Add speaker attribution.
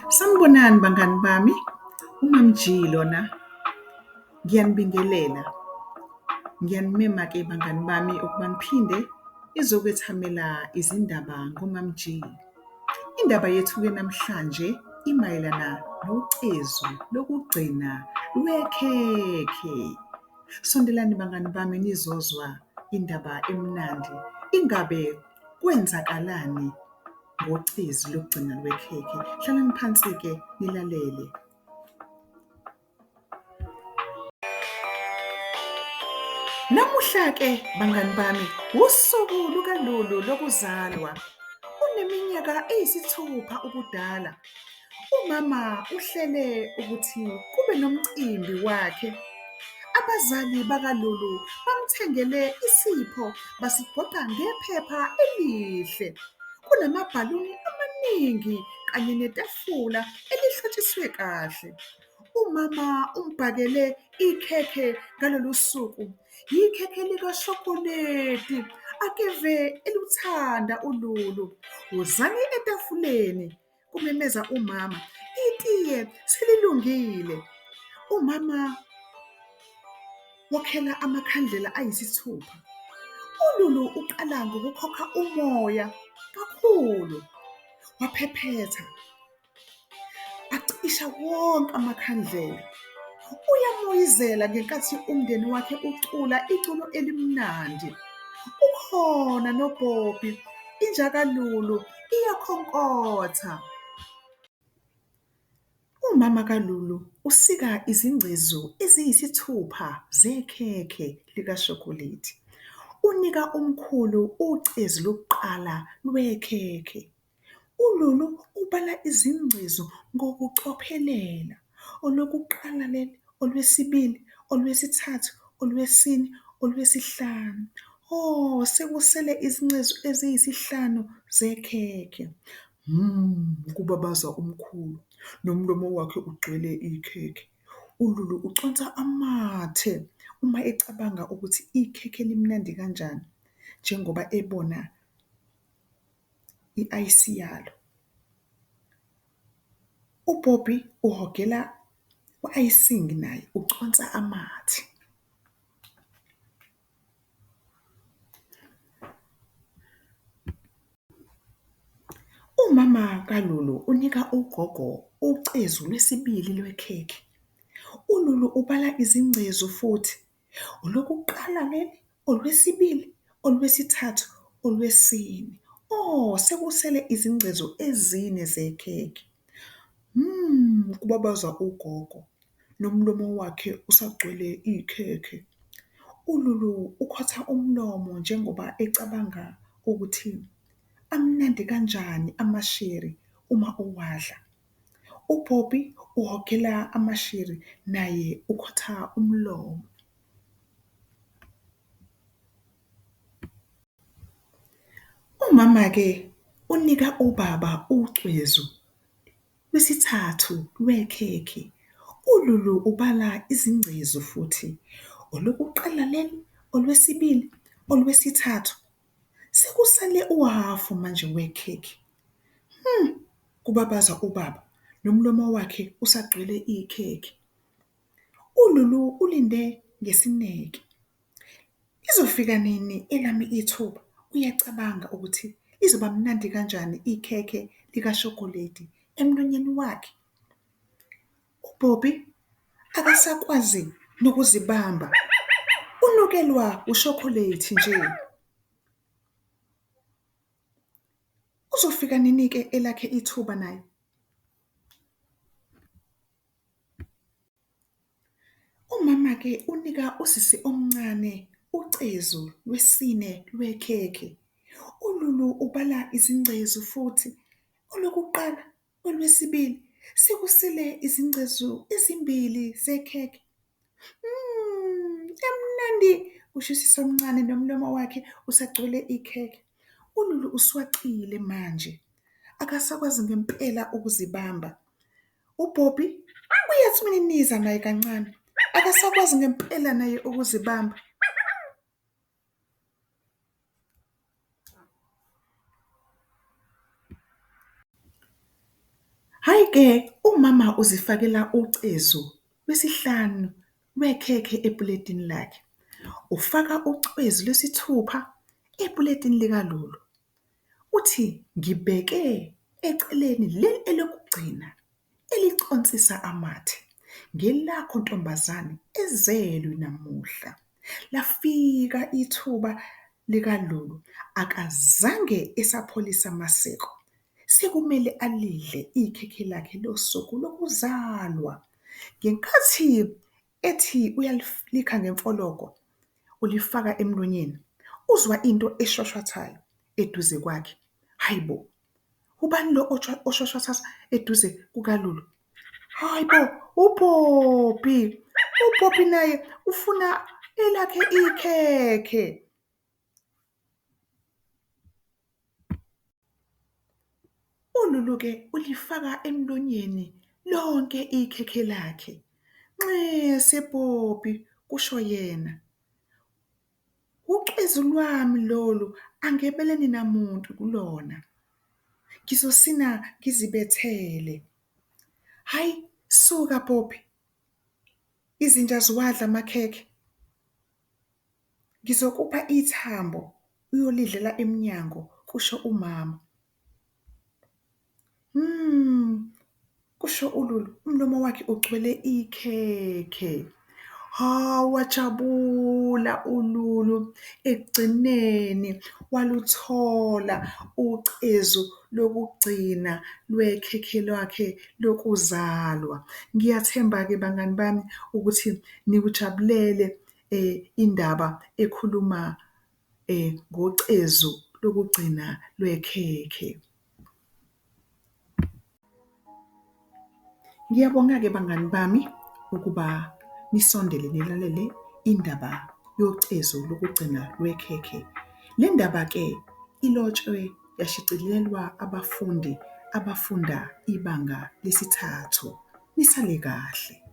Speaker 1: Sanibonani bangani bami, uMam G lona. Ngiyanibingelela, ngiyanimema-ke bangani bami ukuba niphinde nizokwethamela izindaba ngoMam G. Indaba yethu-ke namhlanje imayelana nocezu lokugcina lwekhekhe. Sondelani bangani bami nizozwa indaba emnandi. Ingabe kwenzakalani ngocezu lokugcina lwekhekhe? Hlalani phansi-ke nilalele. Namuhla-ke bangani bami, usuku lukaLulu lokuzalwa. Uneminyaka eyisithupha ubudala. Umama uhlele ukuthi kube nomcimbi wakhe. Abazali bakaLulu bamthengele isipho basigoqa ngephepha elihle. Kunamabhaluni amaningi kanye netafula elihlotshiswe kahle. Umama umbhakele ikhekhe ngalolu suku, ikhekhe likashokoledi akeve eluthanda uLulu. Wozani etafuleni, kumemeza umama, itiye selilungile. Umama wokhela amakhandlela ayisithupha. ULulu uqala ngokukhokha umoya kakhulu, waphephetha, acisha wonke amakhandlela. Uyamoyizela ngenkathi umndeni wakhe ucula iculo elimnandi. Ukhona noBhobhi, inja kaLulu iyakhonkotha. Umama kaLulu usika izingcezu eziyisithupha zekhekhe likashokholethi. Unika umkhulu ucezu lokuqala lwekhekhe. ULulu ubala izingcezu ngokucophelela, olokuqala leli, olwesibili, olwesithathu, olwesine, olwesihlanu. Hho, sekusele izingcezu eziyisihlanu zekhekhe. Mmm, kubabaza umkhulu nomlomo wakhe ugcwele ikhekhe. ULulu uconsa amathe uma ecabanga ukuthi ikhekhe limnandi kanjani njengoba ebona i-ayisi yalo. UBhobhi uhogela u-ayisingi naye uconsa amathe. Umama kaLulu unika ugogo ucezu lwesibili lwekhekhe. ULulu ubala izingcezu futhi, olokuqala leli, olwesibili, olwesithathu, olwesine. Oh, sekusele izingcezu ezine zekhekhe. Mmm, kubabaza ugogo nomlomo wakhe usagcwele ikhekhe. ULulu ukhotha umlomo njengoba ecabanga ukuthi amnandi kanjani amasheri uma uwadla. UBhobhi uhogela amasheri naye ukhotha umlomo. Umama-ke unika ubaba ucwezu lwesithathu lwekhekhe. ULulu ubala izingcezu futhi, olokuqala leli, olwesibili, olwesithathu. Sekusele uhhafu manje wekhekhe. Hmm, kubabaza ubaba nomlomo wakhe usagcwele ikhekhe. ULulu ulinde ngesineke. Lizofika nini elami ithuba? Uyacabanga ukuthi lizoba mnandi kanjani ikhekhe likashokoledi emlonyeni wakhe. UBhobhi akasakwazi nokuzibamba, unukelwa ushokholethi nje. Uzofika nini-ke elakhe ithuba naye? Umama-ke unika usisi omncane ucezu lwesine lwekhekhe. ULulu ubala izingcezu futhi, olokuqala, olwesibili, sekusele izingcezu ezimbili zekhekhe. Mmm, emnandi, kusho usisi omncane nomlomo wakhe usagcwele ikhekhe. ULulu uswacile manje, akasakwazi ngempela ukuzibamba. UBhobhi uyanswininiza naye kancane, akasakwazi ngempela naye ukuzibamba. Hhayi-ke, umama uzifakela ucezu lwesihlanu lwekhekhe epuletini lakhe. Ufaka ucezu lwesithupha epuletini likaLulu. Uthi, ngibeke eceleni leli elokugcina eliconsisa amathe, ngelakho ntombazane ezelwe namuhla. Lafika ithuba likaLulu akazange esapholisa maseko, sekumele alidle ikhekhe lakhe losuku lokuzalwa. Ngenkathi ethi uyalikha ngemfologo ulifaka emlonyeni, uzwa into eshwashwathayo eduze kwakhe. Hhayi bo, ubani lo oshwashwatha eduze kukaLulu? Hhayi bo, uPopi! UPopi naye ufuna elakhe ikhekhe. ULulu-ke ulifaka emlonyeni lonke ikhekhe lakhe. Nxese Popi, kusho yena, ucezu lwami lolu angebelani namuntu kulona. Ngizosina ngizibethele. Hhayi suka Popi, izinja aziwadli amakhekhe. Ngizokupha ithambo uyolidlela emnyango, kusho umama. Mmm, kusho uLulu umlomo wakhe ugcwele ikhekhe. Hawu, wajabula uLulu ekugcineni waluthola ucezu lokugcina lwekhekhe lwakhe lokuzalwa. Ngiyathemba-ke bangani bami ukuthi nikujabulele indaba ekhuluma ngocezu lokugcina lwekhekhe. Ngiyabonga-ke bangani bami ukuba nisondele nilalele indaba yocezu lokugcina lwekhekhe. Le ndaba-ke ilotshwe yashicilelwa abafundi abafunda ibanga lesithathu. Nisale kahle.